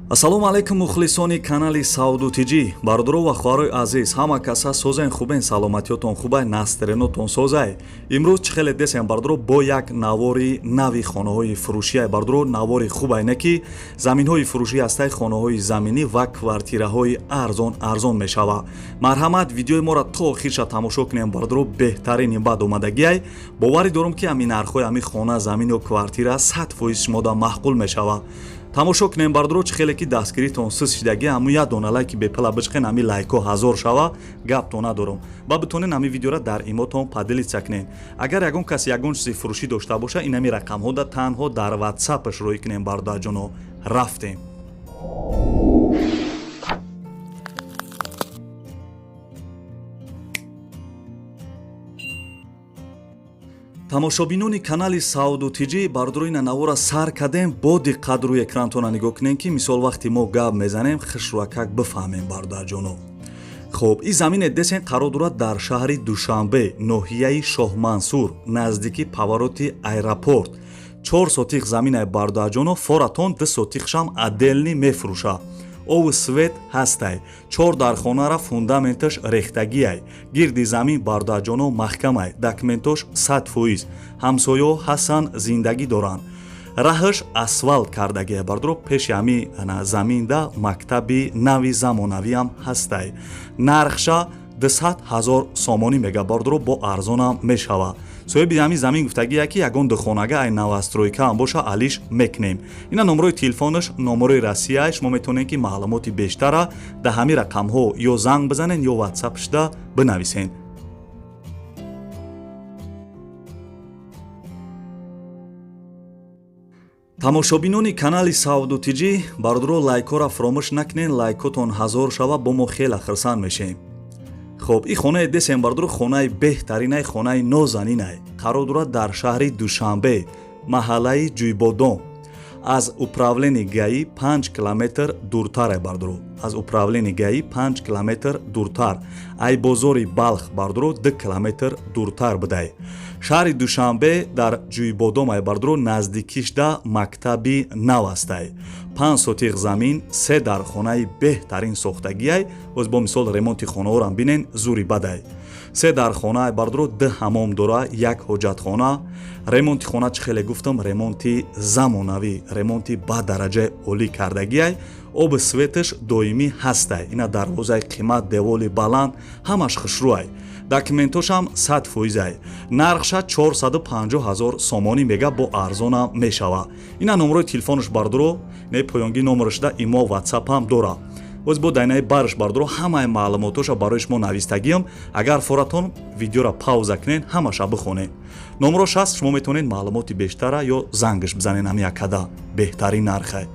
Ассалому алайкум, мухлисони канали Сауду Тиҷӣ, бародаро ва хоҳарои азиз, ҳама каса созен, хубен, саломатиётон хубай, настроениятон созай. Имрӯз чӣ хеле десем, бародаро, бо як навори нави хонаҳои фурӯшиай, бародаро, навори хубай, не ки заминҳои фурӯшӣ ҳастай, хонаҳои заминӣ ва квартираҳои арзон арзон мешава. Марҳамат, видеои моро то охирша тамошо кунем, бародаро, беҳтарини бад омадагиай. Боварӣ дорум, ки ҳамин нархҳои ҳамин хона, замин ё квартира 100% шумода маъқул мешава. Тамошо кунем, бародаро, чӣ хеле ки дастгиритон сис шидаги, ҳамун як дона лайки бепала бичиқен, ҳамин лайкҳо 1000 шава, гапто надорум. Ба битонен ҳамин видеора дар имотон поделиться кунен. Агар ягон кас ягон чизи фурӯшӣ дошта боша, ин ҳамин рақамҳода танҳо дар ватсапаш рӯй кунем, бародарҷоно. Рафтем. Тамошобинони канали Сауду Тиҷӣ, бародаро, ина навора сар кардем. Бо диққат рӯи экрантона нигоҳ кунем, ки мисол вақти мо гап мезанем, хушрӯакак бифаҳмем, бародарҷоно. Хоб, ин замине десен қарор дорад дар шаҳри Душанбе, ноҳияи Шоҳмансур, наздики повороти аэропорт. 4 сотих заминай, бародарҷоно, форатон 2 сотихшам отдельный мефурӯша. Ову свет ҳастай, чор дархонара фундаменташ рехтагиай, гирди замин, бародарҷоно, маҳкамай, документош 100%, ҳамсоё ҳасан, зиндагӣ доранд, раҳаш асфалт кардагиай, бардоро. Пеши ҳами заминда мактаби нави замонавиам ҳастай. Нархша 200 000 сомонӣ мега, бардоро, бо арзонам мешава. Соҳиби ҳамин замин гуфтагия, ки ягон духонага ай новостройкаам боша, алиш мекунем. Ина номерои телефонаш, номерои Россия. Шумо метавонед, ки маълумоти бештара дар ҳамин рақамҳо ё занг бизанед, ё ватсапшда бинависед. Тамошобинони канали Сауду Тиҷӣ, бародаро, лайкҳоро фаромӯш накунед, лайкотон 1000 шава, бо мо хеле хирсанд мешем. Хоб, ин хонаи десем, бародаро, хонаи беҳтаринай, хонаи нозанинай, қарор дорад дар шаҳри Душанбе, маҳаллаи Ҷӯйбодом, аз управление ГАИ 5 километр дуртар, бардоро, аз управление ГАИ 5 километр дуртар, ай бозори Балх, бардоро, 2 километр дуртар будай. Шаҳри Душанбе дар Ҷӯйбодом ай, бардоро, наздикишда мактаби нав астай. 5 сотиқ замин, се дархонаи беҳтарин сохтагиай. Боз бо мисол ремонти хонаҳорам бинен, зури бадай. Се дархона, бардоро, ду ҳамом дора, як ҳоҷатхона. Ремонти хона, чӣ хеле гуфтам, ремонти замонавӣ, ремонти ба дараҷаи олӣ кардагиай, оби светаш доимӣ ҳастай. Ина дарвозаи қимат, деволи баланд, ҳамаш хушрӯай, документошам 100%-ай. Нархша 450 000 сомонӣ мега, бо арзонам мешава. Ина номерои телефонаш, бардоро, не поёнги номерашда имо, ватсапам дора. Боз бо дайнаи барш, бардоро, ҳамаи маълумотоша барои шумо навистагиам. Агар форатон, видеоро пауза кунед, ҳамаша бихонед. Номерош ҳаст, шумо метавонед маълумоти бештара ё зангаш бизанед. Ҳами якада беҳтарин нархай.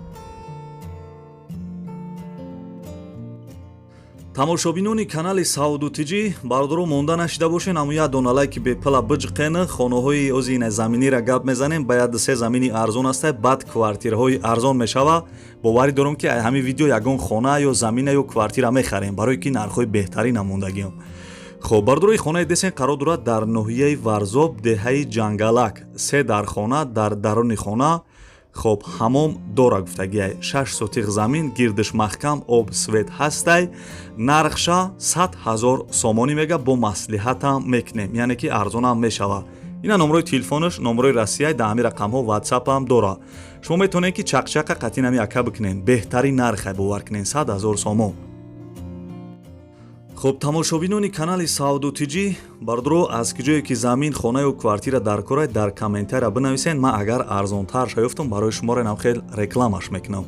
Тамошобинони канали Сауду Тиҷӣ, бародаро, монда нашида бошен, ҳамун як дона лайки бепала биҷиқен. Хонаҳои ози ина заминира гап мезанем, ба як се замини арзон астай, баъд квартираҳои арзон мешава. Боварӣ дорам, ки ҳамин видео ягон хона ё замина ё квартира мехарем, барое ки нархҳои беҳтарина мондагиам. Хоб, бародарои, хонаи десен қарор дорад дар ноҳияи Варзоб, деҳаи Ҷангалак, се дархона, дар даруни хона, хоб, ҳамом дора гуфтагиай, 6 сотиқ замин, гирдиш маҳкам, об свет ҳастай. Нархша 100 000 сомонӣ мега, бо маслиҳатам мекунем, яъне ки арзонам мешава. Ина номерои телефонаш, номерои Россия, дар ҳамин рақамҳо ватсапам дора. Шумо метавонед, ки чақчақа қатъи нами ака бикунед. Беҳтарин нархай, бовар кунед, 100 000 сомон. Хуб, тамошобинони канали Сауду Тиҷӣ, бародаро, аз ки ҷое ки замин, хонаю квартира дар корай, дар комментария бинависен. Ман агар арзонтар шаёфтам, барои шуморо нам хел рекламаш мекунам.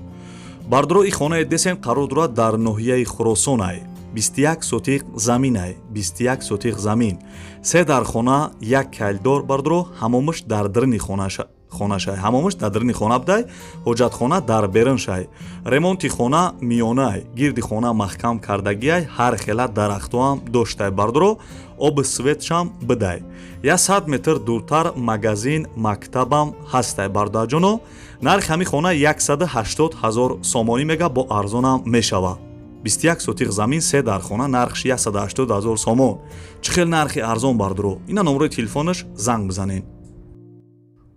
Бародаро, и хонаи десен қарор дорад дар ноҳияи Хуросонай, 21 сотиқ заминай, 21 сотиқ замин, се дар хона, як калидор, бародаро, ҳамомаш дар даруни хонашай, ҳамомаш дар даруни хона будай, ҳоҷатхона дар берун шай. Ремонти хона миёнай, гирди хона маҳкам кардагиай, ҳар хела дарахтоам доштай, бардоро, оби светшам бидай. 100 метр дуртар магазин, мактабам ҳастай, бародарҷоно. Нархи ҳамин хона 180 000 сомонӣ мега, бо арзонам мешава. 21 сотиқ замин, се дар хона, нархш 180 000 сомон. Чӣ хел нархи арзон, бардоро! Ина номерои телефонаш, занг бизанед.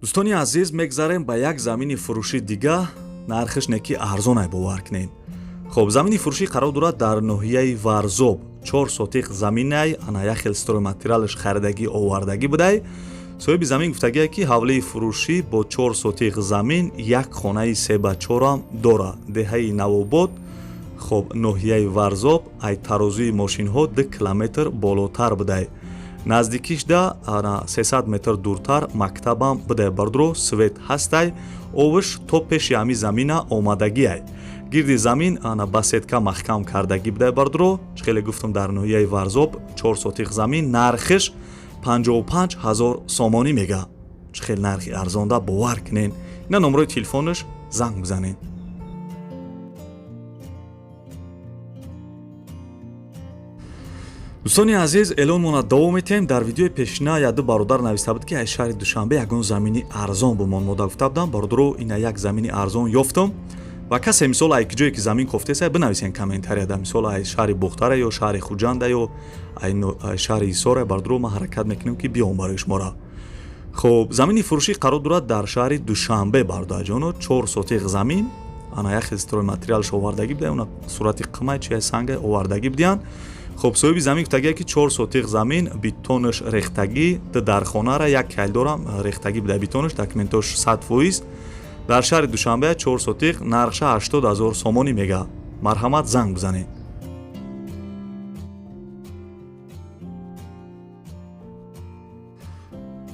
Дӯстони азиз, мегзарем ба як замини фурӯши дига. Нархиш неки арзонай, бовар кунед. Хоб, замини фурӯшӣ қарор дорад дар ноҳияи Варзоб, 4 сотиқ заминай, ана як хел стройматериалаш харидагӣ овардагӣ будай. Соҳиби замин гуфтагие, ки ҳавлии фурӯшӣ бо 4 сотиқ замин, як хонаи 3 ба 4-ам дорад. Деҳаи Навобод, хоб, ноҳияи Варзоб, ай тарозуи мошинҳо 2 километр болотар будай. Наздикишда 300 метр дуртар мактабам будай. Бардуро, свет ҳастай, овш то пеши ҳами замина омадагиай. Гирди замин ана ба сетка маҳкам кардагӣ будай. Бардуро, чӣ хеле гуфтам, дар ноҳияи Варзоб, 4 сотиқ замин, нархиш 55 ҳазор сомонӣ мега. Чӣ хел нархи арзонда, бовар кунен. Ина номрои телефонаш, занг бизанед. Дӯстони азиз, эълонмона давом метиҳем. Дар видеои пешина яду бародар нависта буд, ки аз шаҳри Душанбе ягон замини арзон бумон. Мода гуфта будам, бародаро, ина як замини арзон ёфтам. Ва касе, мисол, ай ҷое ки замин кофтеса, бинависен комментарияда, мисол, ай шаҳри Бухтара ё шаҳри Хуҷанда ё ай шаҳри Ҳисора. Бародаро, ман ҳаракат мекунем, ки биём барои шумора. Хоб, замини фурӯшӣ қарор дорад дар шаҳри Душанбе, бародарҷоно, 4 сотиқ замин, ана як хел стройматериалш овардагӣ буда, она сурати қимай чи сангай овардагӣ будиянд. Хоб, соҳиби замин гуфтагие, ки 4 сотиқ замин, бетонаш рехтагӣ, ду дархонара, як кайлдорам рехтагӣ буда, бетонаш, документош 100%. Дар шаҳри Душанбе, 4 сотиқ, нархша 80 ҳазор сомонӣ мега. Марҳамат, занг бизанед.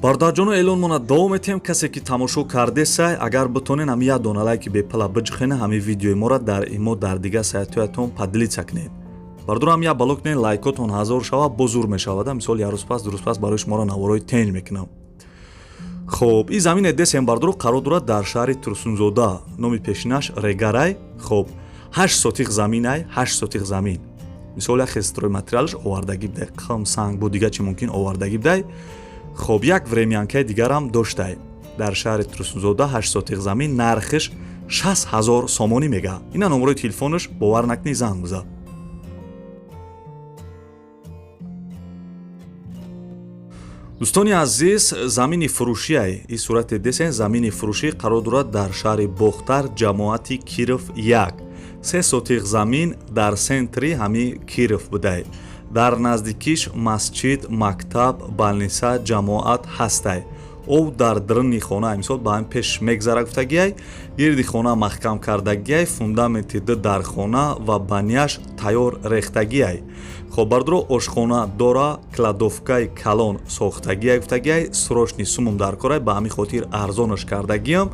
Бародарҷоно, эълонмона давом метиҳем. Касе ки тамошо кардесай, агар битонен, ҳами як дона лайки бепала биҷихена, ҳами видеои моро дар имо, дар дигар сайтҳоятон поделиться кунед. Бародаро, ҳам як бало кунед, лайкотон 1000 шава, бозур мешавад. Мисол, як рӯз пас, 2 рӯз пас барои шуморо наворои тенҷ мекунам. Хоб, ин замине десем, бародаро, қарор дорад дар шаҳри Турсунзода, номи пешинаш Регарай. Хоб, 8 сотиқ заминай, 8 сотиқ замин. Мисол, як хел стройматериалш овардагӣ будай, қим, санг, бо дига чӣ мумкин овардагӣ будай. Хоб, як времянкаи дигарам доштай. Дар шаҳри Турсунзода, 8 сотиқ замин, нархиш 60 ҳазор сомонӣ мега. Ина номрои телефонаш, бовар накунӣ, занг биза. Дӯстони азиз, замини фурӯшиай ин сурате десен. Замини фурӯшӣ қарор дорад дар шаҳри Бохтар, ҷамоати Киров 1, 3 сотиқ замин, дар центри ҳами Киров будай. Дар наздикиш масҷид, мактаб, больница, ҷамоат ҳастай. Об дар даруни хона, мисол, ба ҳами пеш мегзара гуфтагиай. Гирди хона маҳкам кардагиай, фундаменти ду дар хона ва баняш тайёр рехтагиай. Хоб, бардоро, ошхона дора, кладовкаи калон сохтагиай гуфтагиай. Срочный сумум дар корай, ба ҳамин хотир арзонаш кардагиам.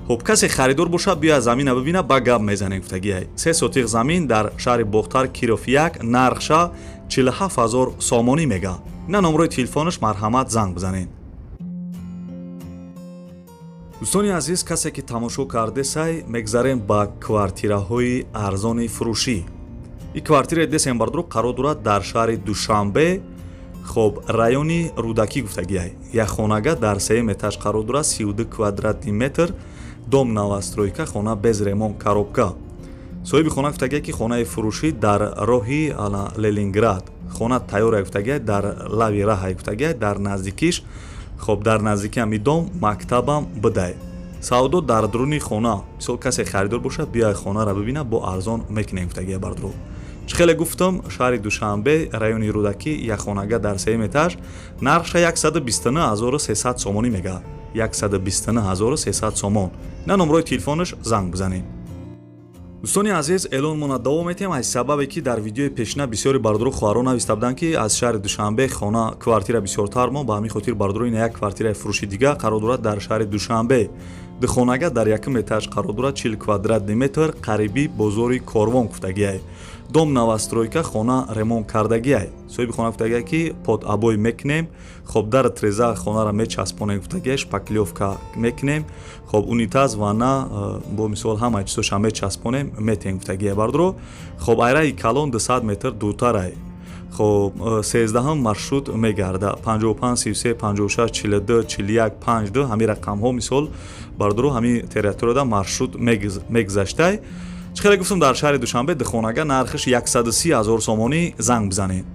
Хоб, касе харидор бошад, биёяд, замина бибина, ба гап мезанем гуфтагиай. 3 сотиқ замин дар шаҳри Бохтар, Киров 1, нархша 47 ҳазор сомонӣ мега. Ина номрои телефонаш, марҳамат, занг бизанед. Дӯстони азиз, касе ки тамошо кардесай, мегзарем ба квартираҳои арзони фурӯшӣ. Ин квартираи десем, бардоро, қарор дорад дар шаҳри Душанбе, хоб, райони Рӯдакӣ гуфтагиай. Як хонага дар сеюм этаж қарор дорад, 32 квадратный метр, дом новостройка, хона без ремонт, коробка. Соҳиби хона гуфтагиай, ки хонаи фурӯшӣ дар роҳи Ленинград, хона тайёра гуфтагиай, дар лави раҳай гуфтагиай. Дар наздикиш, хоб, дар наздики ҳами дом мактабам бидай. Савдо дар дуруни хона. Мисол, касе харидор бошад, биёяд, хонаро бибина, бо арзон мекунем гуфтагиай. Бардоро, чӣ хеле гуфтам, шаҳри Душанбе, райони Рӯдакӣ, як хонага дар сеюм этаж, нархша 129 300 сомонӣ мега, 129 300 сомон. На номрои телефонаш, занг бизанед. Дӯстони азиз, эълонмона давом метиҳем. Аз сабабе ки дар видеои пешина бисёри бародару хоҳарон нависта буданд, ки аз шаҳри Душанбе хона, квартира бисёртар мо, ба ҳамин хотир, бародаро, ина як квартираи фурӯши дига қарор дорад дар шаҳри Душанбе. Духонага дар якум этаж қарор дорад, 40 квадратный метр, қариби бозори Корвон гуфтагиай. Дом новостройка, хона ремонт кардагиай. Соҳиби хона гуфтагиай, ки под обои мекунем. Хоб, дар треза хонаро мечаспонем гуфтагиай, шпаклёвка мекунем. Хоб, унитаз, ванна, бо мисол, ҳамаи чизоша мечаспонем, метем гуфтагиай. Бардоро, хоб, айраи калон 200 метр дуртарай. Хоб, 13-ҳам маршрут мегарда, 55 33 56 42 41 52, ҳамин рақамҳо, мисол, бардоро, ҳамин территорияда маршрут мегузаштай. Чӣ хеле гуфтам, дар шаҳри Душанбе, духонага, нархиш 130 ҳазор сомонӣ, занг бизанед.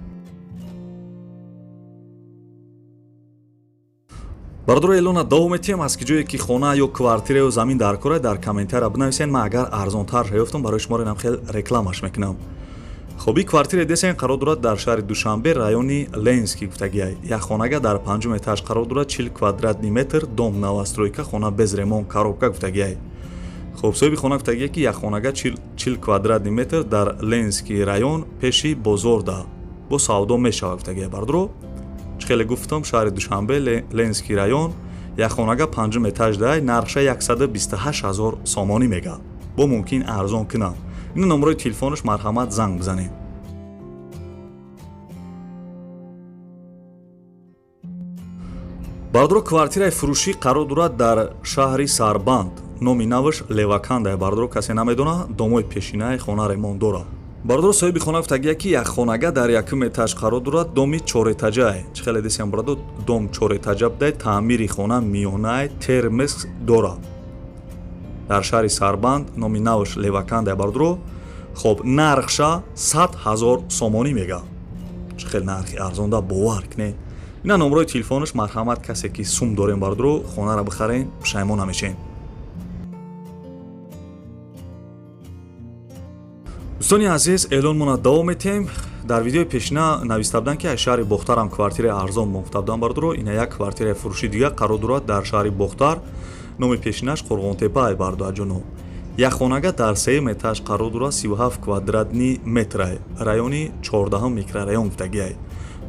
Бародаро, эълона давом метиҳем. Аз ки ҷое ки хона ё квартира ё замин дар кора, дар комментария бинависен. Ман агар арзонтар ёфтам, барои шуморо инам хел рекламаш мекунам. Хоб, ин квартира десен қарор дорад дар шаҳри Душанбе, райони Ленинский гуфтагиай. Як хонага дар панҷум этаж қарор дорад, 40 квадратный метр, дом новостройка, хона без ремонт, коробка гуфтагиай. Хоб, соҳиби хона гуфтагие ки як хонага 40 квадратный метр дар Ленинский район, пеши бозорда бо савдо мешавад гуфтагиай. Бародаро, чӣ хеле гуфтам, шаҳри Душанбе, Ленинский район, як хонага панҷум этаж дай, нархша 128 ҳазор сомонӣ мега, бо мумкин арзон кунам. Ин номерои телефонаш, марҳамат, занг бизанед. Бародаро, квартираи фурӯшӣ қарор дорад дар шаҳри Сарбанд, номи наваш Левакандай. Бародаро, касе намедона, домои пешинаи хона ремонт дорад. Бародаро, соҳиби хона гуфтагия ки як хонага дар якум этаж қарор дорад, доми чорэтажае. Чӣ хеле десем, бародаро, дом чорэтажа будай, таъмири хона миёнае, термес дорад. Дар шаҳри Сарбанд, номи наваш Левакандай. Бародаро, хоб, нархша 100 ҳазор сомонӣ мега. Чӣ хел нархи арзонда, бовар кунед. Ина номерои телефонаш, марҳамат, касе ки сум дорем, бародаро, хонаро бихарен, пушаймон намешен. Дӯстони азиз, эълонмона давом метиҳем. Дар видеои пешина нависта буданд, ки аз шаҳри Бохтарам квартираи арзон гуфта будам. Бародаро, ина як квартираи фурӯши дига қарор дорад дар шаҳри Бохтар, номи пешинаш Қурғонтепа. Бародарҷоно, як хонага дар сеюм этаж қарор дорад, 37 квадратный метрай, райони 14 микрорайон гуфтагиай.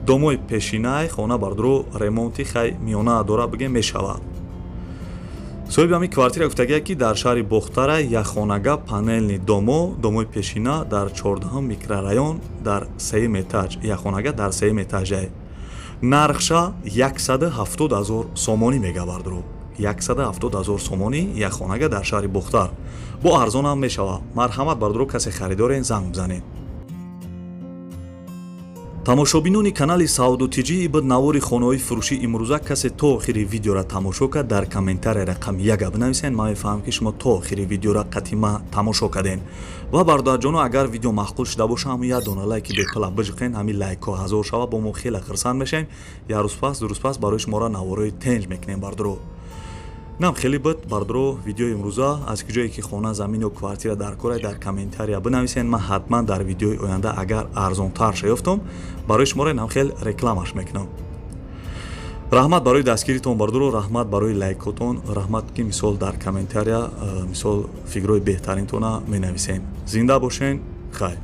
Домои пешинаи хона, бародаро, ремонти хай миёна дора, бигем, мешавад. Соҳиби ҳамин квартира гуфтагия ки дар шаҳри Бохтара як хонага, панельный домо, домои пешина, дар 14 микрорайон, дар сеюм этаж, як хонага дар сеюм этажай, нархша 170 ҳазор сомонӣ мега. Бародаро, 170 ҳазор сомонӣ як хонага дар шаҳри Бохтар, бо арзон ҳам мешавад. Марҳамат, бародаро, касе харидорен, занг бизанед. Тамошобинони канали Савдо Тиҷӣ, ибад навори хонаҳои фурӯшӣ имрӯза. Касе то охири видеора тамошо кард, дар комментария рақами яга бинависен. Ман мефаҳмам, ки шумо то охири видеора қатима тамошо кардем. Ва бародарҷоно, агар видео маъқул шуда боша, ҳамн як дона лайки бепала биҷиқен. Ҳамин лайкҳо ҳазор шава, бо мо хеле хирсанд мешавем. Як рӯз пас, 2 рӯз пас барои шуморо наворои тенҷ мекунем. Бародаро, нам хеле буд, бародаро, видеои имрӯза. Аз ки ҷое ки хона, замин ё квартира дар кора, дар комментария бинависен. Ман ҳатман дар видеои оянда, агар арзонтар шаёфтам, барои шуморо нам хел рекламаш мекунам. Раҳмат барои дастгиритон, бародаро, раҳмат барои лайкотон, раҳмат ки мисол дар комментария мисол фикрҳои беҳтаринтона менависен. Зинда бошен, хайр.